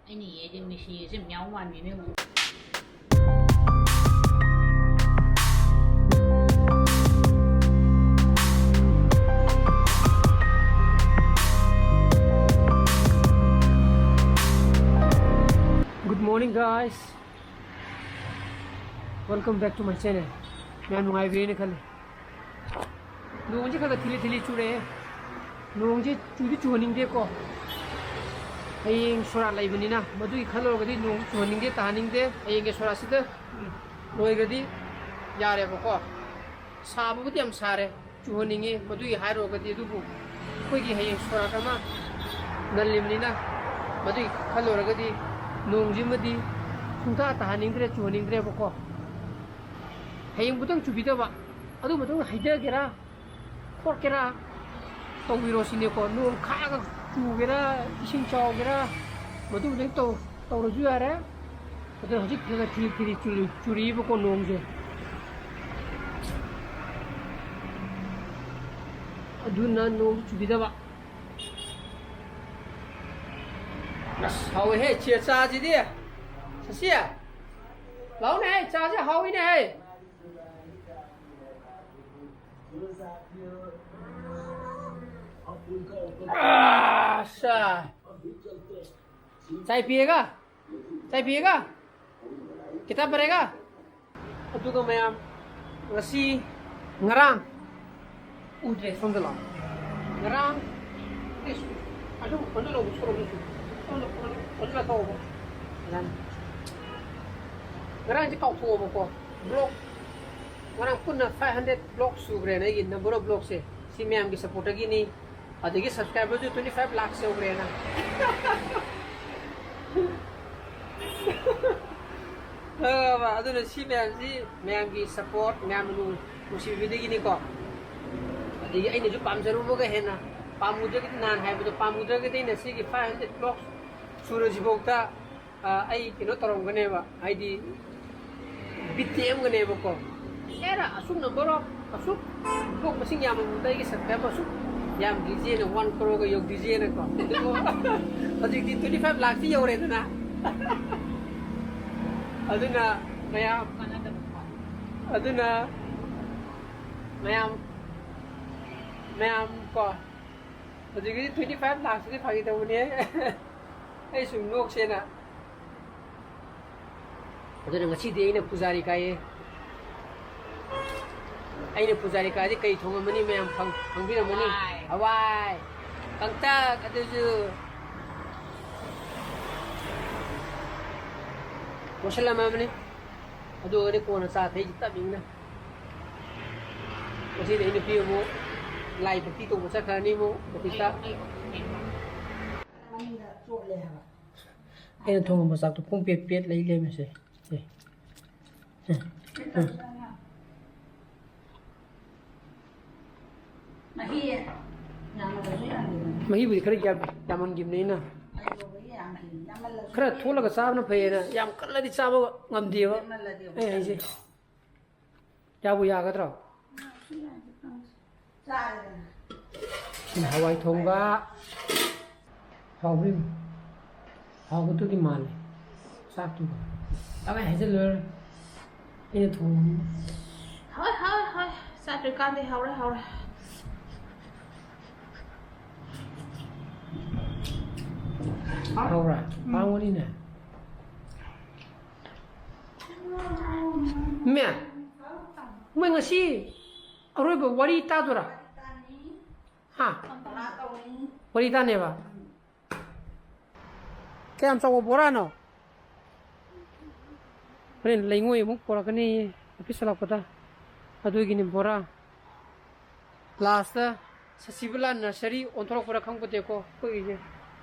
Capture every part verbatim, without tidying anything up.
ꯑꯩꯅ ꯌꯦꯛꯏꯁꯦ ꯃꯤꯁꯤ ꯑꯁꯤ ꯃꯌꯥꯝ ꯃꯥꯟꯕꯤꯅꯦ꯫ Good morning, guys. Welcome back to my channel. ꯃꯌꯥꯝ ꯅꯨꯡꯉꯥꯏꯕꯤꯔꯦꯅ ꯈꯜꯂꯤ꯫ ꯅꯣꯡꯁꯦ ꯈꯔ ꯈꯔ ꯊꯤꯂꯤ ꯊꯤꯂꯤ ꯆꯨꯔꯛꯑꯦ꯫ ꯅꯣꯡꯁꯦ ꯆꯨꯗꯤ ꯆꯨꯍꯟꯅꯤꯡꯗꯦꯀꯣ꯫ ꯍꯌꯦꯡ ꯁꯣꯔꯥꯠ ꯂꯩꯕꯅꯤꯅ ꯃꯗꯨꯒꯤ ꯈꯜꯂꯨꯔꯒꯗꯤ ꯅꯣꯡ ꯆꯨꯍꯟꯅꯤꯡꯗꯦ, ꯇꯥꯍꯟꯅꯤꯡꯗꯦ꯫ ꯍꯌꯦꯡꯒꯤ ꯁꯣꯔꯥꯠꯁꯤꯗ ꯂꯣꯏꯈ꯭ꯔꯗꯤ ꯌꯥꯔꯦꯕꯀꯣ꯫ ꯁꯥꯕꯕꯨꯗꯤ ꯌꯥꯝ ꯁꯥꯔꯦ, ꯆꯨꯍꯟꯅꯤꯡꯉꯤ꯫ ꯃꯗꯨꯒꯤ ꯍꯥꯏꯔꯨꯔꯒꯗꯤ, ꯑꯗꯨꯕꯨ ꯑꯩꯈꯣꯏꯒꯤ ꯍꯌꯦꯡ ꯁꯣꯔꯥꯠ ꯑꯃ ꯅꯜꯂꯤꯕꯅꯤꯅ, ꯃꯗꯨꯒꯤ ꯈꯜꯂꯨꯔꯒꯗꯤ ꯅꯣꯡꯁꯤꯃꯗꯤ ꯁꯨꯡꯇꯥ ꯇꯥꯍꯟꯅꯤꯡꯗ꯭ꯔꯦ, ꯆꯨꯍꯟꯅꯤꯡꯗ꯭ꯔꯦꯕꯀꯣ꯫ ꯍꯌꯦꯡꯕꯨꯇꯪ ꯆꯨꯕꯤꯗꯕ, ꯑꯗꯨ ꯃꯇꯨꯡ ꯍꯩꯊꯒꯦꯔꯥ ꯈꯣꯠꯀꯦꯔꯥ ꯇꯧꯕꯤꯔꯣ ꯁꯤꯅꯦꯀꯣ꯫ ꯅꯣꯡ ꯈꯥꯛꯑꯒ ꯆꯨꯒꯦꯔꯥ, ꯏꯁꯤꯡ ꯆꯥꯎꯒꯦꯔꯥ, ꯃꯗꯨꯃꯗꯤ ꯇꯧ-, ꯇꯧꯔꯁꯨ ꯌꯥꯔꯦ꯫ ꯑꯗꯨꯅ ꯍꯧꯖꯤꯛ ꯈꯔ ꯈꯔ ꯊꯤꯔꯤ ꯊꯤꯔꯤ ꯆꯨꯔꯤ-, ꯆꯨꯔꯤꯕꯀꯣ ꯅꯣꯡꯁꯦ꯫ ꯑꯗꯨꯅ ꯅꯣꯡ ꯆꯨꯕꯤꯗꯕ꯫ ꯑꯁ, ꯍꯥꯎꯋꯦꯍꯦ, ꯆꯦ ꯆꯥꯁꯤꯗꯤ꯫ ꯁꯁꯤ, ꯂꯥꯎꯅꯦ, ꯆꯥꯁꯦ ꯍꯥꯎꯋꯤꯅꯦ꯫ ꯑꯁꯥ꯫ ꯆꯥꯏ ꯄꯤꯌꯦꯒ? ꯆꯥꯏ ꯄꯤꯌꯦꯒ? ꯀꯤꯇꯥ ꯄꯔꯦꯒ? ꯑꯗꯨꯒ ꯃꯌꯥꯝ, ꯉꯁꯤ, ꯉꯔꯥꯡ, ꯎꯗ꯭ꯔꯦ, ꯁꯣꯝꯗ ꯂꯥꯛꯑꯣ꯫ ꯉꯔꯥꯡ, ꯏꯁ, ꯑꯗꯨ, ꯑꯗꯨ ꯂꯧꯕ ꯁꯣꯔꯣꯝꯗꯁꯨ꯫ ꯁꯣꯝꯗ, ꯑꯗꯨ, ꯑꯗꯨ ꯂꯧꯊꯣꯛꯑꯣꯕ꯫ ꯉꯔꯥꯡ, ꯉꯔꯥꯡꯁꯦ ꯀꯥꯎꯊꯣꯛꯑꯕꯀꯣ꯫ Vlog, ꯉꯔꯥꯡ ꯄꯨꯟꯅ five hundred vlog ꯁꯨꯈ꯭ꯔꯦꯅ ꯑꯩꯒꯤ number of vlogꯁꯦ꯫ ꯁꯤ ꯃꯌꯥꯝꯒꯤ supportꯇꯒꯤꯅꯤ꯫ ꯑꯗꯒꯤ subscriberꯁꯨ twenty five ꯂꯥꯛ ꯌꯧꯈ꯭ꯔꯦꯅ꯫ ꯈꯪꯉꯕ? ꯑꯗꯨꯅ ꯁꯤ ꯃꯌꯥꯝꯁꯤ ꯃꯌꯥꯝꯒꯤ support, ꯃꯌꯥꯝꯅ ꯅꯨꯡ-, ꯅꯨꯡꯁꯤꯕꯤꯕꯗꯒꯤꯅꯤꯀꯣ꯫ ꯑꯗꯒꯤ ꯑꯩꯅꯁꯨ ꯄꯥꯝꯖꯔꯨꯕꯒ ꯍꯦꯟꯅ ꯄꯥꯝꯃꯨꯗ꯭ꯔꯒꯗꯤ, ꯅꯍꯥꯟ ꯍꯥꯏꯕꯗꯣ, ꯄꯥꯝꯃꯨꯗ꯭ꯔꯒꯗꯤ ꯑꯩꯅ ꯁꯤꯒꯤ five hundred vlogs ꯁꯨꯔꯁꯤꯐꯥꯎꯗ, ꯑ, ꯑꯩ ꯀꯩꯅꯣ ꯇꯧꯔꯝꯒꯅꯦꯕ, ꯍꯥꯏꯗꯤ ꯕꯤꯠ ꯇꯦꯛꯑꯝꯒꯅꯦꯕꯀꯣ꯫ ꯑꯦꯔꯥ, ꯑꯁꯨꯛ number of, ꯑꯁꯨꯛ vlog ꯃꯁꯤꯡ ꯌꯥꯝꯃꯕꯗ ꯑꯩꯒꯤ subscriber ꯑꯁꯨꯛ ꯌꯥꯝꯗ꯭ꯔꯤꯁꯦꯅ, ꯋꯥꯟ ꯀ꯭ꯔꯣꯔꯒ ꯌꯧꯗ꯭ꯔꯤꯁꯦꯅꯀꯣ꯫ ꯑꯗꯨꯕꯨ ꯍꯧꯖꯤꯛꯇꯤ ꯇ꯭ꯋꯦꯟꯇꯤ ꯐꯥꯏꯚ ꯂꯥꯛꯇꯤ ꯌꯧꯔꯦꯗꯅ꯫ ꯑꯗꯨꯅ ꯃꯌꯥꯝ, ꯑꯗꯨꯅ ꯃꯌꯥꯝ, ꯃꯌꯥꯝ ꯀꯣ, ꯍꯧꯖꯤꯛꯀꯤ ꯇ꯭ꯋꯦꯟꯇꯤ ꯐꯥꯏꯚ ꯂꯥꯛꯁꯤꯗꯤ ꯐꯥꯒꯤ ꯇꯧꯕꯅꯦ꯫ ꯑꯩ ꯁꯨꯝ ꯅꯣꯛꯁꯦꯅ꯫ ꯑꯗꯨꯅ ꯉꯁꯤꯗꯤ ꯑꯩꯅ ꯄꯨꯖꯥꯔꯤ ꯀꯥꯏꯌꯦ꯫ ꯑꯩꯅ ꯄꯨꯖꯥꯔꯤ ꯀꯥꯏꯗꯤ ꯀꯩ ꯊꯣꯡꯉꯝꯃꯅꯤ ꯃꯌꯥꯝ ꯈꯪ-, ꯈꯪꯕꯤꯔꯝꯃꯅꯤ꯫ ꯍꯋꯥꯏ꯫ ꯍꯋꯥꯏ꯫ ꯀꯪꯇꯛ ꯑꯗꯨꯁꯨ ꯂꯣꯏꯁꯤꯜꯂꯝꯃꯕꯅꯤ꯫ ꯑꯗꯨꯒꯗꯤ ꯀꯣꯟꯅ ꯆꯥ ꯊꯛꯏꯁꯤ ꯇꯞ ꯏꯪꯅ꯫ ꯉꯁꯤꯗꯤ ꯑꯩ ꯅꯨꯄꯤ ꯑꯃꯨꯛ ꯂꯥꯏ ꯚꯛꯇꯤ ꯇꯧꯕ ꯆꯠꯈ꯭ꯔꯅꯤ ꯑꯃꯨꯛ ꯑꯣꯐꯤꯁꯇ꯫ ꯑꯩꯅ ꯊꯣꯡꯉꯝꯕ ꯆꯥꯛꯇꯣ ꯄꯨꯡ ꯄꯦꯠ ꯄꯦꯠ ꯂꯩ ꯂꯩꯔꯝꯃꯤꯁꯦ꯫ ꯁꯦ꯫ ꯁꯦ꯫ ꯁꯦ꯫ ꯃꯍꯤ ꯌꯥꯝꯃꯜꯂꯁꯨ ꯌꯥꯝꯗꯦꯗꯅ꯫ ꯃꯍꯤꯕꯨꯗꯤ ꯈꯔ ꯌꯥꯝ-, ꯌꯥꯝꯍꯟꯈꯤꯕꯅꯤ ꯑꯩꯅ꯫ ꯑꯩ ꯇꯧꯕꯒꯤ ꯌꯥꯝ ꯍꯩ-, ꯌꯥꯝꯃꯜꯂꯁꯨ ꯈꯔ ꯊꯣꯠꯂꯒ ꯆꯥꯕꯅ ꯐꯩꯌꯦꯅ ꯌꯥꯝ ꯀꯜꯂꯗꯤ ꯆꯥꯕ ꯉꯝꯗꯦꯕ꯫ ꯄꯦꯠꯃꯜꯂꯗꯤ ꯑꯃꯨꯛ ꯑꯩ ꯍꯥꯏꯁꯦ꯫ ꯇꯜꯂꯦ꯫ ꯌꯥꯕꯨ ꯌꯥꯒꯗ꯭ꯔꯣ? ꯌꯥꯁꯨ ꯌꯥꯏꯗ ꯈꯪꯗꯦ꯫ ꯆꯥꯔꯦꯗꯅ꯫ ꯁꯤꯅ ꯍꯋꯥꯏ ꯊꯣꯡꯕ꯫ ꯍꯥꯎꯕ꯭ꯔꯥ ꯌꯦꯡꯉꯨ꯫ ꯍꯥꯎꯒꯗꯧꯗꯤ ꯃꯥꯜꯂꯦ꯫ ꯆꯥꯛꯇꯨꯒ꯫ ꯇꯉꯥꯏ ꯍꯥꯏꯖꯤꯜꯂꯨꯔ꯫ ꯑꯩꯅ ꯊꯣꯡꯕꯅꯤꯅ꯫ ꯍꯣꯏ, ꯍꯣꯏ, ꯍꯣꯏ꯫ ꯆꯥꯗ꯭ꯔꯤꯀꯥꯟꯗꯤ ꯍꯥꯎꯔꯦ, ꯍꯥꯎꯔꯦ꯫ ꯍꯥꯎꯔꯦ? ꯎꯝ꯫ ꯍꯥꯎꯕꯅꯤꯅꯦ꯫ ꯃꯦ, ꯃꯣꯏ ꯉꯁꯤ ꯑꯔꯣꯏꯕ ꯋꯥꯔꯤ ꯇꯥꯗꯣꯏꯔꯥ? ꯍꯥ? ꯋꯥꯔꯤ ꯇꯥꯅꯦꯕ? ꯀꯌꯥꯝ ꯆꯥꯎꯕ ꯕꯣꯔꯥꯅꯣ? ꯍꯣꯔꯦꯟ ꯂꯩꯉꯣꯏ ꯑꯃꯨꯛ ꯄꯣꯔꯛꯀꯅꯤ ꯑꯣꯐꯤꯁ ꯍꯜꯂꯛꯄꯗ꯫ ꯑꯗꯨꯒꯤꯅꯤ ꯕꯣꯔꯥ꯫ ꯂꯥꯁꯇ ꯁꯁꯤꯕꯂꯥ ꯅꯔꯁꯔꯤ ꯑꯣꯟꯊꯣꯔꯛꯄ꯭ꯔꯥ ꯈꯪꯄꯣꯠꯇꯦꯀꯣ ꯑꯩꯈꯣꯏꯒꯤꯁꯦ꯫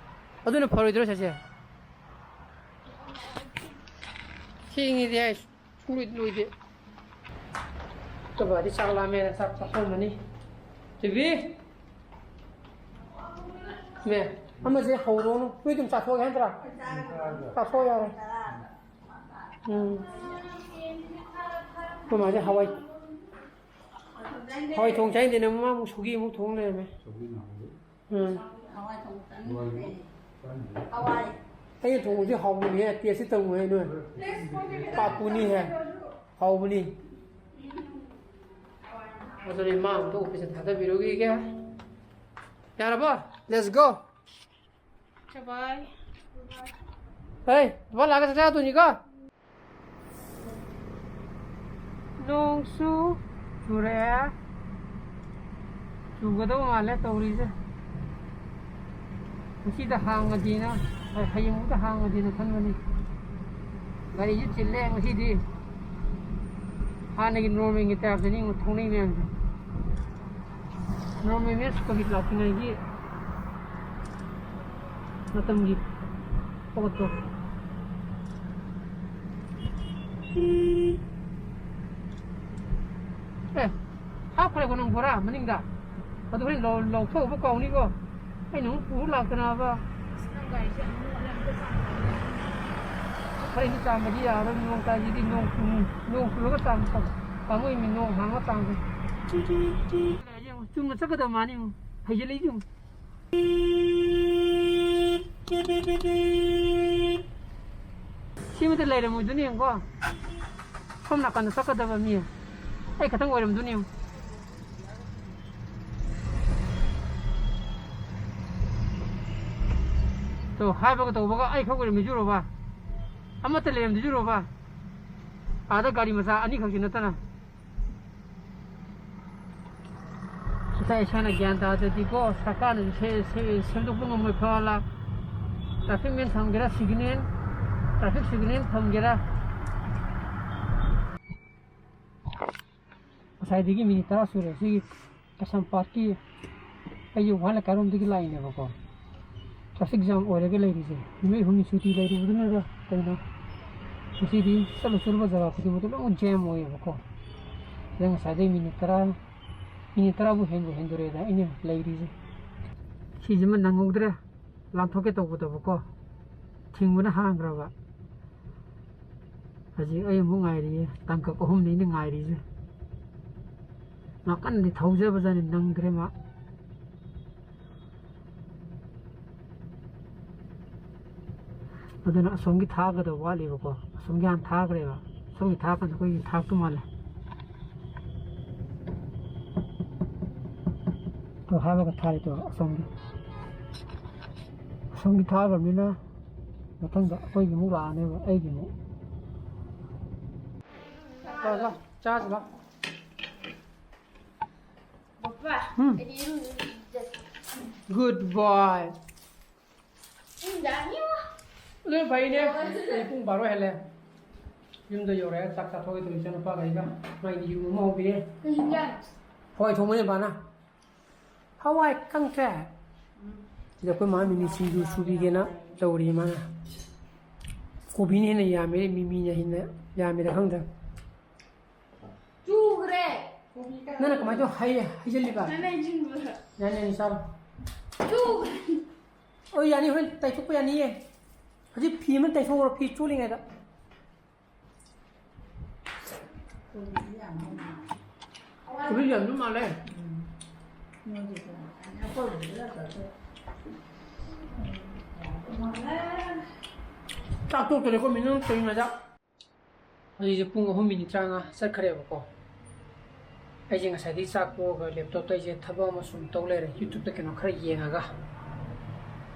ꯑꯗꯨꯅ ꯐꯔꯣꯏꯗ꯭ꯔꯣ ꯁꯦ? ꯊꯦꯡꯉꯤꯗꯤ ꯍꯥꯏ, ꯁꯨꯡꯂꯣꯏ ꯂꯣꯏꯗꯦ꯫ ꯑꯩꯈꯣꯏ ꯕꯥꯗꯤ ꯆꯥꯛ ꯂꯥꯝꯃꯦꯅ ꯆꯥꯛ ꯆꯥꯊꯣꯛꯑꯝꯃꯅꯤ꯫ ꯇꯤꯚꯤ! ꯃꯦ, ꯑꯃꯁꯦ ꯍꯧꯔꯣꯅꯨ꯫ ꯅꯣꯏ ꯑꯗꯨꯝ ꯆꯥꯊꯣꯛꯑꯒꯦ ꯍꯥꯏ ꯅꯠꯇ꯭ꯔꯥ? ꯆꯥꯊꯣꯛꯑꯣ ꯌꯥꯔꯦ꯫ ꯎꯝ꯫ ꯑꯩꯈꯣꯏ ꯃꯥꯁꯦ ꯍꯋꯥꯏ, ꯍꯋꯥꯏ ꯊꯣꯡ ꯆꯥꯅꯤꯡꯗꯦꯅ ꯃꯃꯥ ꯑꯃꯨꯛ ꯁꯧꯒ꯭ꯔꯤ ꯑꯃꯨꯛ ꯊꯣꯡ ꯂꯩꯔꯝꯃꯦ꯫ ꯁꯧꯒ꯭ꯔꯤ ꯃꯥꯜꯂꯦ꯫ ꯎꯝ꯫ ꯍꯋꯥꯏ ꯊꯣꯡ ꯆꯥꯅꯤꯡꯗꯦ꯫ ꯍꯋꯥꯏ꯫ ꯍꯋꯥꯏ꯫ ꯑꯩꯅ ꯊꯣꯡꯕꯗꯤ ꯍꯥꯎꯕꯅꯤꯍꯦ, ꯇꯦꯁꯇꯤ ꯇꯧꯅꯨꯍꯦ ꯅꯣꯏ꯫ ꯄꯥꯞꯄꯨꯅꯤꯍꯦ꯫ ꯍꯥꯎꯕꯅꯤ꯫ ꯑꯗꯨꯅꯤ ꯃꯥ ꯑꯝꯇ ꯑꯣꯐꯤꯁꯇ ꯊꯥꯗꯕꯤꯔꯨꯈꯤꯒꯦ꯫ ꯌꯥꯔꯕꯣ? Let's go꯫ ꯆꯕꯥꯏ꯫ ꯍꯩ, ꯕꯕꯥ ꯂꯥꯛꯑꯒ ꯆꯥꯛ ꯆꯥꯗꯣꯏꯅꯤꯀꯣ꯫ ꯅꯣꯡꯁꯨ ꯆꯨꯔꯛꯑꯦ꯫ ꯆꯨꯒꯗꯧ ꯃꯥꯜꯂꯦ ꯇꯧꯔꯤꯁꯦ꯫ ꯉꯁꯤꯗ ꯍꯥꯡꯉꯗꯤꯅ, ꯍꯌꯦꯡꯃꯨꯛꯇ ꯍꯥꯡꯉꯗꯤꯅ ꯈꯟꯕꯅꯤ꯫ ꯒꯥꯔꯤꯁꯨ ꯆꯤꯜꯂꯦ ꯉꯁꯤꯗꯤ꯫ ꯍꯥꯟꯅꯒꯤ ꯅꯣꯔꯃꯦꯜꯒꯤ ꯇꯥꯏꯞꯇꯅꯤ ꯊꯧꯅꯩ ꯃꯌꯥꯝꯁꯦ꯫ ꯅꯣꯔꯃꯦꯜ ꯃꯦꯁ ꯀꯣꯚꯤꯗ ꯂꯥꯛꯇ꯭ꯔꯤꯉꯩꯒꯤ ꯃꯇꯝꯒꯤ ꯄꯣꯠꯇꯣ꯫ ꯑꯦ, ꯍꯥꯞꯈ꯭ꯔꯦꯀꯣ ꯅꯪ ꯕꯣꯔꯥ ꯃꯅꯤꯡꯗ? ꯑꯗꯨ ꯍꯣꯔꯦꯟ ꯂꯧ-, ꯂꯧꯊꯣꯛꯎꯕ ꯀꯥꯎꯅꯤꯀꯣ꯫ ꯑꯩꯅ ꯑꯃꯨꯛ ꯄꯨꯔ ꯂꯥꯛꯇꯅꯕ꯫ ꯈꯔ ꯏꯪꯅ ꯆꯥꯝꯕꯗꯤ ꯌꯥꯔꯣꯏ, ꯅꯣꯡ ꯇꯥꯏꯁꯤꯗꯤ, ꯅꯣꯡ ꯆꯨ-, ꯅꯣꯡ ꯆꯨꯔꯒ ꯆꯥꯝꯕ ꯄꯥꯝꯃꯨꯏ ꯃꯤ, ꯅꯣꯡ ꯍꯥꯡꯉ ꯆꯥꯝꯕ꯫ ꯌꯦꯡꯉꯨ, ꯆꯨꯝꯅ ꯆꯠꯀꯗꯕ ꯃꯥꯅꯤ, ꯌꯦꯡꯉꯨ, ꯍꯩꯖꯤꯜꯂꯛꯏ, ꯌꯦꯡꯉꯨ꯫ ꯁꯤꯃꯇ ꯂꯩꯔꯝꯃꯣꯏꯗꯣꯏꯅꯤ, ꯌꯦꯡꯉꯨꯀꯣ꯫ ꯁꯣꯝ ꯅꯥꯀꯟꯗ ꯆꯠꯀꯗꯕ ꯃꯤ ꯑꯩ ꯈꯛꯇꯪ ꯑꯣꯏꯔꯝꯗꯣꯏꯅꯤ, ꯌꯦꯡꯉꯨ꯫ ꯇꯣ, ꯍꯥꯏꯕꯒ ꯇꯧꯕꯒ ꯑꯩ ꯈꯛ ꯑꯣꯏꯔꯝꯃꯤꯁꯨ ꯎꯔꯣꯕ? ꯑꯃꯠꯇ ꯂꯩꯔꯝꯗ꯭ꯔꯤꯁꯨ ꯎꯔꯣꯕ? ꯑꯥꯗ ꯒꯥꯔꯤ ꯃꯆꯥ ꯑꯅꯤꯈꯛꯁꯤ ꯅꯠꯇꯅ꯫ ꯏꯁꯥ ꯏꯁꯥꯅ ꯒ꯭ꯌꯥꯟ ꯇꯥꯗ꯭ꯔꯗꯤꯀꯣ, ꯁꯔꯀꯥꯔꯅꯁꯨ ꯁꯦ-, ꯁꯦ-, ꯁꯦꯝꯗꯣꯛꯄ ꯉꯝꯃꯣꯏ ꯐꯔꯥ꯫ Traffic man ꯊꯝꯒꯦꯔꯥ, signal, traffic signal ꯊꯝꯒꯦꯔꯥ꯫ ꯉꯁꯥꯏꯗꯒꯤ ꯃꯤꯅꯤꯠ ꯇꯔꯥ ꯁꯨꯔꯦ ꯁꯤꯒꯤ ꯀꯩꯁꯥꯝꯄꯥꯠꯀꯤ ꯑꯩꯒꯤ ꯋꯥꯍꯜ ꯂꯩꯀꯥꯏꯔꯣꯝꯗꯒꯤ ꯂꯥꯛꯏꯅꯦꯕꯀꯣ꯫ Traffic jam ꯑꯣꯏꯔꯒ ꯂꯩꯔꯤꯁꯦ ꯅꯨꯃꯤꯠ ꯍꯨꯝꯅꯤ ꯁꯨꯇꯤ ꯂꯩꯔꯨꯕꯗꯨꯅꯔ ꯀꯩꯅꯣ, ꯉꯁꯤꯗꯤ ꯆꯠꯂꯨ ꯆꯠꯂꯨꯕ ꯖꯒꯥ ꯈꯨꯗꯤꯡꯃꯛꯇ ꯂꯣꯏꯅ jam ꯑꯣꯏꯌꯦꯕꯀꯣ꯫ ꯑꯗ ꯉꯁꯥꯏꯗꯩ ꯃꯤꯅꯤꯠ ꯇꯔꯥ, ꯃꯤꯅꯤꯠ ꯇꯔꯥꯕꯨ ꯍꯦꯟꯕꯨ ꯍꯦꯟꯗꯣꯔꯦꯗ ꯑꯩꯅ ꯂꯩꯔꯤꯁꯦ꯫ ꯁꯤꯁꯤꯃ ꯅꯪꯍꯧꯗ꯭ꯔꯦ꯫ ꯂꯥꯟꯊꯣꯛꯀꯦ ꯇꯧꯕꯗꯕꯀꯣ, ꯊꯤꯡꯕꯅ ꯍꯥꯡꯈ꯭ꯔꯕ꯫ ꯍꯧꯖꯤꯛ ꯑꯩ ꯑꯃꯨꯛ ꯉꯥꯏꯔꯤꯌꯦ, ꯇꯥꯡꯀꯛ ꯑꯍꯨꯝꯅꯤ ꯑꯩꯅ ꯉꯥꯏꯔꯤꯁꯦ꯫ ꯅꯥꯀꯟꯗꯤ ꯊꯧꯖꯕꯖꯥꯠꯅꯤ, ꯅꯪꯗ꯭ꯔꯦ ꯃꯥ꯫ ꯑꯗꯨꯅ ꯑꯁꯣꯝꯒꯤ ꯊꯥꯒꯗꯕ ꯋꯥꯠꯂꯤꯕꯀꯣ, ꯑꯁꯣꯝꯒꯤ ꯍꯥꯟꯅ ꯊꯥꯈ꯭ꯔꯦꯕ꯫ ꯑꯁꯣꯝꯒꯤ ꯊꯥꯀꯥꯟꯗ ꯑꯩꯈꯣꯏꯒꯤ ꯊꯥꯛꯇꯨ ꯃꯥꯜꯂꯦ꯫ ꯇꯣ ꯍꯥꯏꯕꯒ ꯊꯥꯔꯦ ꯇꯣ ꯑꯁꯣꯝꯒꯤ꯫ ꯑꯁꯣꯝꯒꯤ ꯊꯥꯈ꯭ꯔꯕꯅꯤꯅ ꯃꯊꯪꯗ ꯑꯩꯈꯣꯏꯒꯤ ꯑꯃꯨꯛ ꯂꯥꯛꯑꯅꯦꯕ, ꯑꯩꯒꯤ ꯑꯃꯨꯛ꯫ ꯂꯥꯛꯑꯣ, ꯂꯥꯛꯑꯣ, ꯆꯥꯁꯤ ꯂꯥꯛꯑꯣ꯫ ꯄꯄꯥ, ꯎꯝ꯫ ꯑꯩꯗꯤ ꯏꯔꯨ ꯂꯨꯖꯗꯦ꯫ Good boy꯫ ꯄꯨꯡ ꯀꯌꯥꯅꯣ? ꯑꯗꯨ ꯐꯩꯅꯦ꯫ ꯑꯩ ꯄꯨꯡ ꯕꯥꯔꯣ ꯍꯦꯜꯂꯦ꯫ ꯌꯨꯝꯗ ꯌꯧꯔꯦ, ꯆꯥꯛ ꯆꯥꯊꯣꯛꯑꯦ ꯇꯧꯔꯤ ꯏꯆꯥꯅꯨꯄꯥꯒ ꯑꯩꯒ꯫ ꯃꯥꯏꯗꯤ ꯌꯨꯝ ꯑꯃ ꯍꯧꯕꯤꯔꯦ꯫ ꯀꯩ ꯍꯤꯟꯖꯥꯡ? ꯍꯋꯥꯏ ꯊꯣꯡꯕꯅꯦ ꯕꯥꯅ꯫ ꯍꯋꯥꯏ ꯀꯪꯇ꯭ꯔꯦ꯫ ꯁꯤꯗ ꯑꯩꯈꯣꯏ ꯃꯥ ꯃꯤꯃꯤ ꯁꯤꯡꯖꯨ ꯁꯨꯕꯤꯒꯦꯅ ꯇꯧꯔꯤ ꯃꯥꯅ꯫ ꯀꯣꯕꯤꯅ ꯍꯦꯟꯅ ꯌꯥꯝꯃꯦ, ꯃꯤꯃꯤꯅ ꯍꯦꯟꯅ ꯌꯥꯝꯃꯦꯗ ꯈꯪꯗꯦ꯫ ꯆꯨꯈ꯭ꯔꯦ꯫ ꯅꯪꯅ ꯀꯃꯥꯏꯅ ꯇꯧ ꯍꯩ-, ꯍꯩꯖꯤꯜꯂꯤꯕ? ꯅꯪꯅ ꯍꯩꯖꯤꯟꯕ꯭ꯔꯣ? ꯌꯥꯅꯤ, ꯌꯥꯅꯤ, ꯆꯥꯔꯣ꯫ ꯆꯨꯈ꯭ꯔꯦ꯫ ꯑꯣ, ꯌꯥꯅꯤ, ꯍꯣꯔꯦꯟ ꯇꯩꯊꯣꯛꯄ ꯌꯥꯅꯤꯌꯦ꯫ ꯍꯧꯖꯤꯛ ꯐꯤ ꯑꯃ ꯇꯩꯊꯣꯛꯈ꯭ꯔꯣ, ꯐꯤ ꯆꯣꯠꯂꯤꯉꯩꯗ꯫ ꯀꯣꯕꯤ ꯌꯥꯝꯗꯧ ꯃꯥꯜꯂꯦ꯫ ꯆꯥꯛ ꯇꯣꯛꯇꯣꯔꯦꯀꯣ, ꯃꯤꯅꯤꯠ ꯑꯃ ꯇꯧꯔꯤꯉꯩꯗ꯫ ꯍꯧꯖꯤꯛꯁꯦ ꯄꯨꯡ ꯑꯍꯨꯝ ꯃꯤꯅꯤꯠ ꯇꯔꯥꯃꯉꯥ ꯆꯠꯈ꯭ꯔꯦꯕꯀꯣ꯫ ꯑꯩꯁꯦ ꯉꯁꯥꯏꯗꯒꯤ ꯆꯥꯛ ꯇꯣꯛꯑꯒ ꯂꯦꯞꯇꯣꯞꯇ ꯑꯩꯁꯦ ꯊꯕꯛ ꯑꯃ ꯁꯨꯝ ꯇꯧ ꯂꯩꯔꯦ, YouTube-ꯇ ꯀꯩꯅꯣ ꯈꯔ ꯌꯦꯡꯉꯒ꯫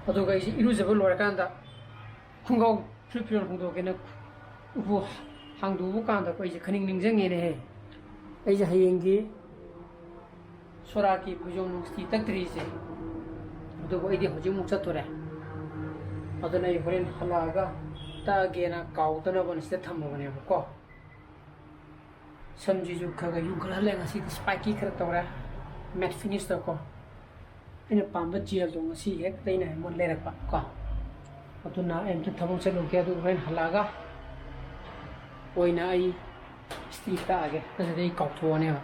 ꯑꯗꯨꯒ ꯑꯩꯁꯦ ꯏꯔꯨꯖꯕ ꯂꯣꯏꯔꯀꯥꯟꯗ ꯈꯣꯡꯒ꯭ꯔꯥꯎ ꯐꯨꯔꯤꯠ ꯐꯤꯔꯣꯜ ꯍꯣꯡꯗꯣꯛꯀꯦꯅ ꯎꯄꯨ ꯍꯥꯡꯗꯣꯛꯎꯕ ꯀꯥꯟꯗ ꯑꯩꯈꯣꯏꯁꯦ ꯈꯅꯤꯡ ꯅꯤꯡꯁꯤꯡꯉꯦꯅꯦꯍꯦ꯫ ꯑꯩꯁꯦ ꯍꯌꯦꯡꯒꯤ ꯁꯣꯔꯥꯠꯀꯤ ꯐꯩꯖꯣꯝ ꯅꯨꯡꯁꯤꯇꯤ ꯇꯛꯇ꯭ꯔꯤꯁꯦ꯫ ꯑꯗꯨꯕꯨ ꯑꯩꯗꯤ ꯍꯧꯖꯤꯛꯃꯨꯛ ꯆꯠꯇꯣꯔꯦ꯫ ꯑꯗꯨꯅ ꯑꯩ ꯍꯣꯔꯦꯟ ꯍꯜꯂꯛꯑꯒ ꯇꯛꯑꯒꯦꯅ ꯀꯥꯎꯗꯅꯕꯅ ꯁꯤꯗ ꯊꯝꯃꯕꯅꯦꯕꯀꯣ꯫ ꯁꯝꯁꯤꯁꯨ ꯈꯔ ꯈꯔ ꯌꯨꯡꯈꯠꯍꯜꯂꯦ ꯉꯁꯤꯗꯤ, spiky ꯈꯔ ꯇꯧꯔꯦ, matte finish ꯇꯧꯀꯣ꯫ ꯑꯩꯅ ꯄꯥꯝꯕ gel ꯗꯣ ꯉꯁꯤ ꯍꯦꯛ ꯇꯩꯅꯉꯥꯏ ꯃꯣꯏ ꯂꯩꯔꯛꯄ ꯀꯣ꯫ ꯑꯗꯨꯅ ꯑꯩ ꯑꯝꯇ ꯊꯕꯛ ꯆꯠꯂꯨꯒꯦ, ꯑꯗꯨꯒ ꯍꯣꯔꯦꯟ ꯍꯜꯂꯛꯑꯒ ꯑꯣꯏꯅ ꯑꯩ ꯏꯁꯇꯤ ꯇꯛꯑꯒꯦ, ꯅꯠꯇ꯭ꯔꯗꯤ ꯑꯩ ꯀꯥꯎꯊꯣꯛꯑꯅꯦꯕ꯫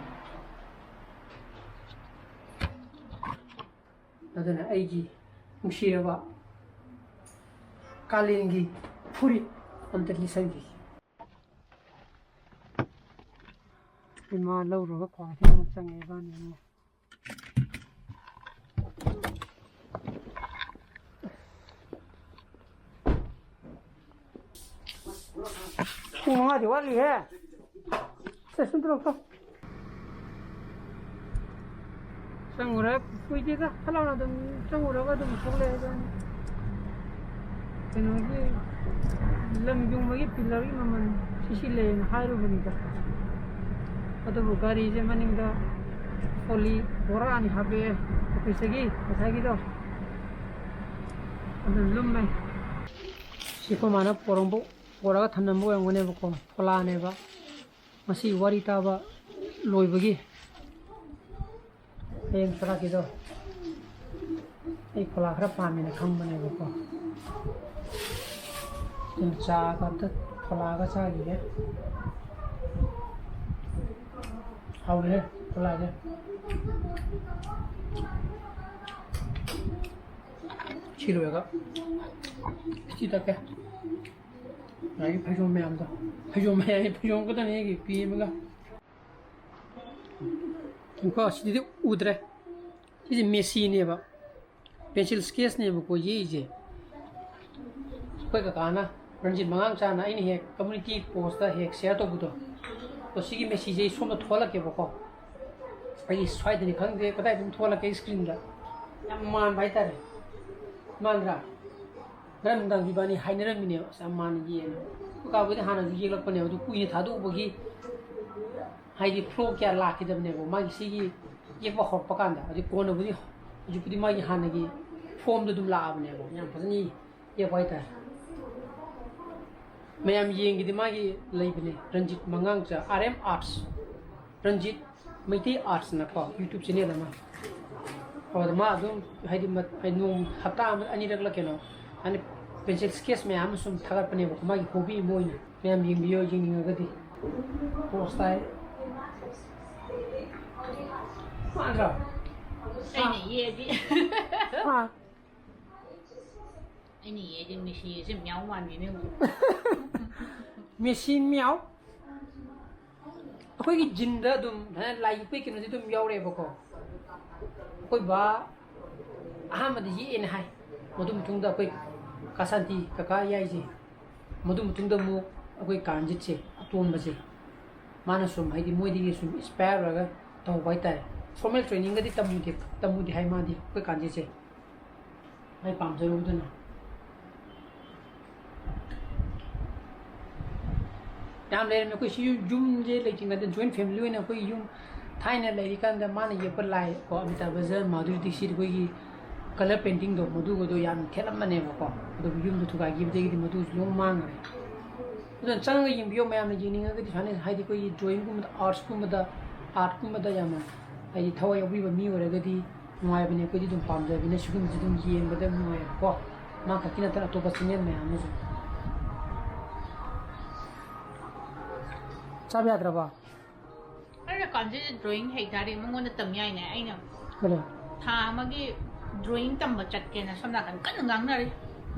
ꯑꯗꯨꯅ ꯑꯩꯒꯤ ꯅꯨꯡꯁꯤꯔꯕ ꯀꯥꯂꯦꯟꯒꯤ ꯐꯨꯔꯤꯠ ꯑꯝꯇ ꯂꯤꯠꯁꯟꯈꯤꯒꯦ꯫ ꯏꯃꯥ ꯂꯧꯔꯒ ꯀ꯭ꯋꯥ ꯀꯩꯊꯦꯜ ꯑꯃꯨꯛ ꯆꯪꯉꯦ ꯏꯕꯥꯅꯤ ꯑꯃꯨꯛ꯫ ꯄꯨꯡ ꯃꯉꯥꯗꯤ ꯋꯥꯠꯂꯤꯍꯦ꯫ ꯁꯦ, ꯁꯨꯝ ꯇꯧꯔꯛꯑꯣ꯫ ꯆꯪꯉꯨꯔꯦ, ꯀꯨꯏꯗꯦꯗ, ꯐꯠ ꯂꯥꯎꯅ ꯑꯗꯨꯝ ꯆꯪꯉꯨꯔꯒ ꯑꯗꯨꯝ ꯊꯣꯛꯂꯛꯑꯦ ꯑꯗꯨꯝ꯫ ꯀꯩꯅꯣꯒꯤ ꯂꯝ ꯌꯨꯡꯕꯒꯤ ꯄꯤꯂꯔꯒꯤ ꯃꯃꯜ ꯁꯤ ꯁꯤ ꯂꯩꯌꯦꯅ ꯍꯥꯏꯔꯨꯕꯅꯤꯗ꯫ ꯑꯗꯨꯕꯨ ꯒꯥꯔꯤꯁꯦ ꯃꯅꯤꯡꯗ ꯐꯣꯂꯤ ꯕꯣꯔꯥ ꯑꯅꯤ ꯍꯥꯞꯄꯛꯑꯦ ꯑꯣꯐꯤꯁꯇꯒꯤ ꯉꯁꯥꯏꯒꯤꯗꯣ꯫ ꯑꯗꯨ ꯂꯨꯝꯃꯦ꯫ ꯁꯤ ꯑꯩꯈꯣꯏ ꯃꯥꯅ ꯄꯣꯔꯛꯄ, ꯄꯣꯔꯛꯑꯒ ꯊꯝꯂꯝꯕ ꯑꯣꯏꯔꯝꯒꯅꯦꯕꯀꯣ, ꯐꯣꯂꯥꯅꯦꯕ꯫ ꯉꯁꯤ ꯋꯥꯔꯤ ꯇꯥꯕ ꯂꯣꯏꯕꯒꯤ ꯍꯌꯦꯡ ꯆꯠꯂꯛꯀꯦꯗꯣ꯫ ꯑꯩ ꯐꯣꯂꯥ ꯈꯔ ꯄꯥꯝꯃꯦꯅ ꯈꯪꯕꯅꯦꯕꯀꯣ꯫ ꯑꯗꯨꯝ ꯆꯥꯒ ꯑꯝꯇ ꯐꯣꯂꯥꯒ ꯆꯥꯈꯤꯒꯦ꯫ ꯍꯥꯎꯔꯦꯍꯦ ꯐꯣꯂꯥꯁꯦ꯫ ꯁꯤ ꯂꯣꯏꯔꯒ ꯁꯤ ꯇꯛꯀꯦ꯫ ꯉꯁꯥꯏꯒꯤ ꯐꯩꯖꯣꯝ ꯃꯌꯥꯝꯗꯣ, ꯐꯩꯖꯣꯝ ꯃꯌꯥꯝ, ꯐꯩꯖꯣꯝ ꯈꯛꯇꯅꯦ ꯑꯩꯒꯤ ꯄꯤ ꯑꯃꯒ꯫ ꯀꯣ, ꯁꯤꯗꯤ ꯎꯗ꯭ꯔꯦ꯫ ꯁꯤꯁꯦ ꯃꯦꯁꯤꯅꯦꯕ, ꯄꯦꯟꯁꯤꯜ ꯁ꯭ꯀꯦꯠꯁꯅꯦꯕꯀꯣ ꯌꯦꯛꯏꯁꯦ꯫ ꯑꯩꯈꯣꯏ ꯀꯀꯥꯅ, ꯔꯟꯖꯤꯠ ꯃꯉꯥꯡꯆꯥꯅ ꯑꯩꯅ ꯍꯦꯛ ꯀꯝꯃ꯭ꯌꯨꯅꯤꯇꯤ ꯄꯣꯁꯇ ꯍꯦꯛ ꯁꯤꯌꯔ ꯇꯧꯕꯗꯣ, ꯑꯗꯣ ꯁꯤꯒꯤ ꯃꯦꯁꯤꯁꯦ ꯑꯩ ꯁꯣꯝꯗ ꯊꯣꯛꯍꯜꯂꯛꯀꯦꯕꯀꯣ꯫ ꯑꯩꯒꯤ ꯁ꯭ꯋꯥꯏꯗꯅꯤ ꯈꯪꯗꯦ, ꯀꯗꯥꯏꯗꯅꯣ ꯊꯣꯛꯍꯜꯂꯛꯀꯦ, ꯁ꯭ꯀ꯭ꯔꯤꯟꯗ꯫ ꯌꯥꯝ ꯃꯥꯟꯕ ꯍꯥꯏꯇꯥꯔꯦ꯫ ꯃꯥꯟꯗ꯭ꯔꯥ? ꯉꯔꯥꯡ ꯅꯨꯡꯗꯥꯡꯁꯨ ꯏꯕꯥꯅꯤ ꯍꯥꯏꯅꯔꯝꯃꯤꯅꯦꯕ, "ꯑꯁ, ꯌꯥꯝ ꯃꯥꯟꯅ ꯌꯦꯛꯑꯦꯅ"꯫ ꯑꯩꯈꯣꯏ ꯀꯥꯕꯨꯗꯤ ꯍꯥꯟꯅꯁꯨ ꯌꯦꯛꯂꯛꯄꯅꯦꯕ, ꯑꯗꯨ ꯀꯨꯏꯅ ꯊꯥꯗꯣꯛꯎꯕꯒꯤ ꯍꯥꯏꯗꯤ ꯐ꯭ꯂꯣ ꯀꯌꯥ ꯂꯥꯛꯈꯤꯗꯕꯅꯦꯕ ꯃꯥꯒꯤ ꯁꯤꯒꯤ ꯌꯦꯛꯄ ꯍꯧꯔꯛꯄ ꯀꯥꯟꯗ꯫ ꯑꯗꯨ ꯀꯣꯟꯅꯕꯨꯗꯤ, ꯍꯧꯖꯤꯛꯄꯨꯗꯤ ꯃꯥꯒꯤ ꯍꯥꯟꯅꯒꯤ ꯐꯣꯝꯗꯣ ꯑꯗꯨꯝ ꯂꯥꯛꯑꯕꯅꯦꯕ꯫ ꯌꯥꯝ ꯐꯖꯅ ꯌꯦꯛꯄ ꯍꯥꯏꯇꯥꯔꯦ꯫ ꯃꯌꯥꯝ ꯌꯦꯡꯒꯤꯗꯤ ꯃꯥꯒꯤ ꯂꯩꯕꯅꯦ, ꯔꯟꯖꯤꯠ ꯃꯉꯥꯡꯆꯥ, R M arts. Ranjit Meitei ꯑꯥꯔꯠꯁꯅꯀꯣ, ꯌꯨꯇ꯭ꯌꯨꯕ ꯆꯦꯅꯦꯜ ꯑꯃ꯫ ꯑꯗꯨꯗ ꯃꯥ ꯑꯗꯨꯝ ꯍꯥꯏꯗꯤ ꯃ-, ꯍꯥꯏꯗꯤ ꯅꯣꯡ ꯍꯞꯇꯥ ꯑꯃꯗ ꯑꯅꯤꯔꯛꯂ ꯀꯩꯅꯣ, ꯍꯥꯏꯗꯤ ꯄꯦꯟꯁꯤꯜ ꯁ꯭ꯀꯦꯠꯁ ꯃꯌꯥꯝ ꯑꯃ ꯁꯨꯝ ꯊꯥꯒꯠꯄꯅꯦꯕꯀꯣ, ꯃꯥꯒꯤ ꯍꯣꯕꯤ ꯑꯃ ꯑꯣꯏꯅ꯫ ꯃꯌꯥꯝ ꯌꯦꯡꯕꯤꯌꯣ, ꯌꯦꯡꯅꯤꯡꯉꯒꯗꯤ꯫ ꯄꯣꯁ ꯇꯥꯏ꯫ ꯃꯥꯟꯗ꯭ꯔꯣ? ꯑꯩꯅ ꯌꯦꯛꯑꯗꯤ꯫ ꯍꯥ? ꯑꯩꯅ ꯌꯦꯛꯑꯗꯤ ꯃꯦꯁꯤꯁꯦ ꯃꯌꯥꯝ ꯃꯥꯟꯕꯤꯅꯦ꯫ ꯃꯦꯁꯤ ꯃꯤꯌꯥꯎ꯫ ꯑꯩꯈꯣꯏꯒꯤ ꯖꯤꯟꯗ ꯑꯗꯨꯝ ꯁꯨꯃꯥꯏꯅ ꯂꯥꯏ ꯌꯦꯛꯄꯒꯤ ꯀꯩꯅꯣꯁꯦ ꯑꯗꯨꯝ ꯌꯥꯎꯔꯛꯑꯦꯕꯀꯣ꯫ ꯑꯩꯈꯣꯏ ꯕꯥ ꯑꯍꯥꯟꯕꯗ ꯌꯦꯛꯑꯦꯅ ꯍꯥꯏ꯫ ꯃꯗꯨ ꯃꯇꯨꯡꯗ ꯑꯩꯈꯣꯏ ꯀꯥ ꯁꯥꯟꯇꯤ, ꯀꯀꯥ ꯌꯥꯏꯁꯦ, ꯃꯗꯨ ꯃꯇꯨꯡꯗ ꯑꯃꯨꯛ ꯑꯩꯈꯣꯏ ꯀꯥꯟꯖꯤꯠꯁꯦ, ꯑꯇꯣꯟꯕꯁꯦ, ꯃꯥꯅ ꯁꯨꯝ, ꯍꯥꯏꯗꯤ, ꯃꯣꯏꯗꯒꯤ ꯁꯨꯝ ꯏꯟꯁꯄꯥꯌꯔ ꯑꯣꯏꯔꯒ ꯇꯧꯍꯧꯕ ꯍꯥꯏꯇꯥꯔꯦ꯫ ꯐꯣꯔꯃꯦꯜ ꯇ꯭ꯔꯦꯅꯤꯡꯒꯗꯤ ꯇꯝꯃꯨꯗꯦ, ꯇꯝꯃꯨꯗꯦ ꯍꯥꯏ ꯃꯥꯗꯤ, ꯑꯩꯈꯣꯏ ꯀꯥꯟꯖꯤꯠꯁꯦ꯫ ꯑꯩ ꯄꯥꯝꯖꯔꯨꯕꯗꯨꯅ꯫ ꯌꯥꯝ ꯂꯩꯔꯝꯃꯦ꯫ ꯑꯩꯈꯣꯏ ꯁꯤ ꯌꯨꯝꯁꯦ ꯂꯩꯇ꯭ꯔꯤꯉꯩꯗ ꯖꯣꯏꯟ ꯐꯦꯃꯤꯂꯤ ꯑꯣꯏꯅ ꯑꯩꯈꯣꯏ ꯌꯨꯝ ꯊꯥꯏꯅ ꯂꯩꯔꯤꯀꯥꯟꯗ ꯃꯥꯅ ꯌꯦꯛꯄ ꯂꯥꯏ ꯀꯣ, ꯑꯃꯤꯇꯥꯕ ꯕꯆꯟ, ꯃꯥꯙꯨꯔꯤ ꯗꯤꯛꯁꯤꯠ, ꯑꯩꯈꯣꯏꯒꯤ ꯀꯂꯔ ꯄꯦꯟꯇꯤꯡꯗꯣ, ꯃꯗꯨꯒꯗꯣ ꯌꯥꯝ ꯊꯦꯠꯂꯝꯕꯅꯦꯕꯀꯣ꯫ ꯑꯗꯨꯕꯨ ꯌꯨꯝꯗꯣ ꯊꯨꯒꯥꯏꯈꯤꯕꯗꯒꯤꯗꯤ ꯃꯗꯨꯁꯨ ꯂꯣꯏ ꯃꯥꯡꯈ꯭ꯔꯦ꯫ ꯑꯗꯨꯅ ꯆꯪꯉꯒ ꯌꯦꯡꯕꯤꯌꯣ, ꯃꯌꯥꯝꯅ ꯌꯦꯡꯅꯤꯡꯉꯒꯗꯤ ꯁꯨꯃꯥꯏꯅ, ꯍꯥꯏꯗꯤ ꯑꯩꯈꯣꯏꯒꯤ ꯗ꯭ꯔꯣꯌꯤꯡꯒꯨꯝꯕꯗ, ꯑꯥꯔꯠꯁꯀꯨꯝꯕꯗ, ꯑꯥꯔꯠꯀꯨꯝꯕꯗ ꯌꯥꯝꯅ, ꯍꯥꯏꯗꯤ, ꯊꯋꯥꯏ ꯌꯥꯎꯕꯤꯕ ꯃꯤ ꯑꯣꯏꯔꯒꯗꯤ ꯅꯨꯡꯉꯥꯏꯕꯅꯦ꯫ ꯑꯩꯈꯣꯏꯗꯤ ꯑꯗꯨꯝ ꯄꯥꯝꯖꯕꯅꯤꯅ ꯁꯤꯒꯨꯝꯕꯁꯤ ꯑꯗꯨꯝ ꯌꯦꯡꯕꯗ ꯑꯗꯨꯝ ꯅꯨꯡꯉꯥꯏꯌꯦꯕꯀꯣ꯫ ꯃꯥ ꯈꯛꯀꯤ ꯅꯠꯇꯅ ꯑꯇꯣꯞꯄ ꯆꯦꯅꯦꯜ ꯃꯌꯥꯝ ꯑꯃꯁꯨ꯫ ꯆꯥꯕ ꯌꯥꯗ꯭ꯔꯕꯣ? ꯑꯩꯅ ꯀꯥꯟꯁꯤꯗ ꯗ꯭ꯔꯣꯌꯤꯡ ꯍꯩ ꯇꯥꯔꯗꯤ ꯃꯉꯣꯟꯗ ꯇꯝ ꯌꯥꯏꯅꯦ꯫ ꯑꯩꯅ ꯀꯩꯅꯣ? ꯊꯥ ꯑꯃꯒꯤ ꯗ꯭ꯔꯣꯌꯤꯡ ꯇꯝꯕ ꯆꯠꯀꯦꯅ ꯁꯣꯝ ꯅꯥꯀꯟ ꯀꯟꯅ ꯉꯥꯡꯅꯔꯤ꯫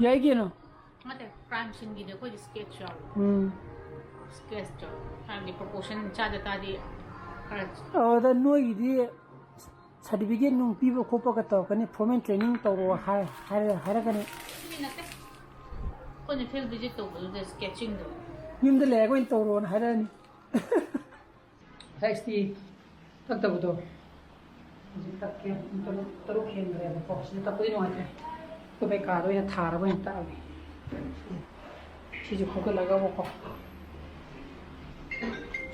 ꯌꯥꯏ ꯀꯩꯅꯣ꯫ ꯅꯠꯇꯦ, ꯀ꯭ꯔꯥꯏꯝ ꯁꯤꯟꯒꯤꯗꯤ ꯑꯩꯈꯣꯏꯗꯤ ꯁ꯭ꯀꯦꯠꯁ ꯌꯥꯎꯋꯦ꯫ ꯎꯝ꯫ ꯁ꯭ꯀꯦꯠꯁꯇꯣ ꯍꯥꯏꯕꯗꯤ ꯄ꯭ꯔꯣꯄꯣꯔꯁꯟ ꯆꯥꯗ ꯇꯥꯔꯗꯤ ꯈꯔ ꯑꯗ ꯅꯣꯏꯒꯤꯗꯤ ꯁꯥꯔꯇꯤꯐꯤꯀꯦꯠ ꯅꯨꯡ ꯄꯤꯕ ꯈꯣꯠꯄꯒ ꯇꯧꯔꯛꯀꯅꯤ, ꯐꯣꯔꯃꯦꯜ ꯇ꯭ꯔꯦꯅꯤꯡ ꯇꯧꯔꯣ ꯍꯥꯏ-, ꯍꯥꯏꯔ-, ꯍꯥꯏꯔꯛꯀꯅꯤ꯫ ꯃꯤ ꯅꯠꯇꯦ꯫ ꯑꯩꯈꯣꯏꯅ ꯐꯤꯜ ꯚꯤꯖꯤꯠ ꯇꯧꯕꯗꯨꯗ ꯁ꯭ꯀꯦꯠꯆꯤꯡꯗꯣ꯫ ꯌꯨꯝꯗ ꯂꯩꯔꯒ ꯑꯣꯏꯅ ꯇꯧꯔꯣꯅ ꯍꯥꯏꯔꯛꯑꯅꯤ꯫ ꯉꯁꯥꯏ ꯏꯁꯇꯤ ꯇꯛꯇꯕꯗꯣ ꯍꯧꯖꯤꯛ ꯇꯛꯀꯦ꯫ ꯄꯨꯡ ꯇꯔꯨꯛ, ꯇꯔꯨꯛ ꯍꯦꯟꯈ꯭ꯔꯦꯕꯀꯣ꯫ ꯁꯤꯗ ꯇꯛꯄꯗꯤ ꯅꯨꯡꯉꯥꯏꯇ꯭ꯔꯦ꯫ ꯑꯩꯈꯣꯏ ꯀꯥꯗ ꯑꯣꯏꯅ ꯊꯥꯔꯒ ꯑꯣꯏꯅ ꯇꯛꯑꯒꯦ꯫ ꯁꯤꯁꯦ ꯈꯣꯀꯠꯂꯒꯕꯀꯣ꯫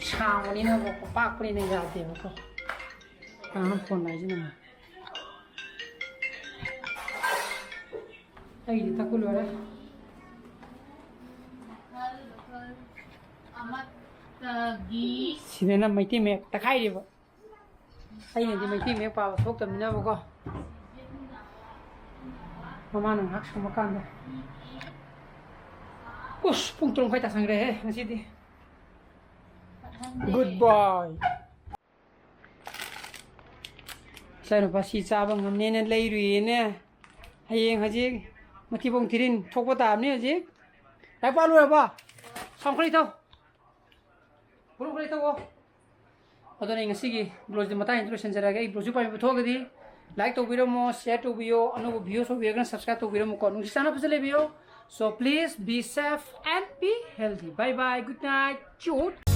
ꯁꯥꯡꯕꯅꯤꯅꯕꯀꯣ, ꯄꯥꯛꯄꯅꯤꯅ ꯌꯥꯗꯦꯕꯀꯣ꯫ ꯀꯅꯥꯅꯣ ꯐꯣꯟ ꯂꯥꯛꯏꯁꯤꯅ? ꯑꯩꯒꯤꯗꯤ ꯇꯛꯄ ꯂꯣꯏꯔꯦ꯫ ꯁꯤꯗꯅ ꯃꯩꯇꯩ ꯃꯌꯦꯛ ꯇꯛꯈꯥꯏꯔꯤꯕ꯫ ꯑꯩꯅꯗꯤ ꯃꯩꯇꯩ ꯃꯌꯦꯛ ꯄꯥꯕ ꯊꯣꯛꯇꯕꯅꯤꯅꯕꯀꯣ꯫ ꯃꯃꯥꯅ ꯉꯥꯏꯍꯥꯛ ꯁꯪꯕ ꯀꯥꯟꯗ꯫ ꯎꯁ, ꯄꯨꯡ ꯇꯔꯨꯛ ꯃꯈꯥꯏ ꯇꯥꯁꯟꯈ꯭ꯔꯦꯍꯦ ꯉꯁꯤꯗꯤ꯫ Good boy꯫ ꯏꯆꯥꯅꯨꯄꯥ ꯁꯤ ꯆꯥꯕ ꯉꯝꯅꯦꯅ ꯂꯩꯔꯨꯏꯌꯦꯅꯦ꯫ ꯍꯌꯦꯡ ꯍꯧꯖꯤꯛ ꯃꯊꯤꯕꯣꯡ ꯊꯤꯔꯤꯟ ꯊꯣꯛꯄ ꯇꯥꯕꯅꯤ ꯍꯧꯖꯤꯛ꯫ ꯂꯥꯏꯔꯤꯛ ꯄꯥ ꯂꯣꯏꯔꯕꯣ? ꯁꯝ ꯈꯔ ꯏꯊꯧ꯫ ꯕ꯭ꯔꯨ ꯈꯔ ꯏꯊꯧꯑꯣ꯫ ꯑꯗꯨꯅ ꯑꯩ ꯉꯁꯤꯒꯤ vlogꯁꯤꯗꯤ ꯃꯇꯥꯡ ꯑꯁꯤꯗ ꯂꯣꯏꯁꯤꯟꯖꯔꯒꯦ꯫ ꯑꯩ vlogꯁꯤ ꯄꯥꯝꯕꯤꯕ ꯊꯣꯛꯑꯒꯗꯤ like ꯇꯧꯕꯤꯔꯝꯃꯣ, share ꯇꯧꯕꯤꯌꯣ, ꯑꯅꯧꯕ viewers ꯑꯣꯏꯕꯤꯔꯒꯅ subscribe ꯇꯧꯕꯤꯔꯝꯃꯨꯀꯣ꯫ ꯅꯨꯡꯁꯤ ꯆꯥꯟꯅ ꯐꯖꯅ ꯂꯩꯕꯤꯌꯣ꯫ So please be safe and be healthy. Bye bye. Good night. Cute.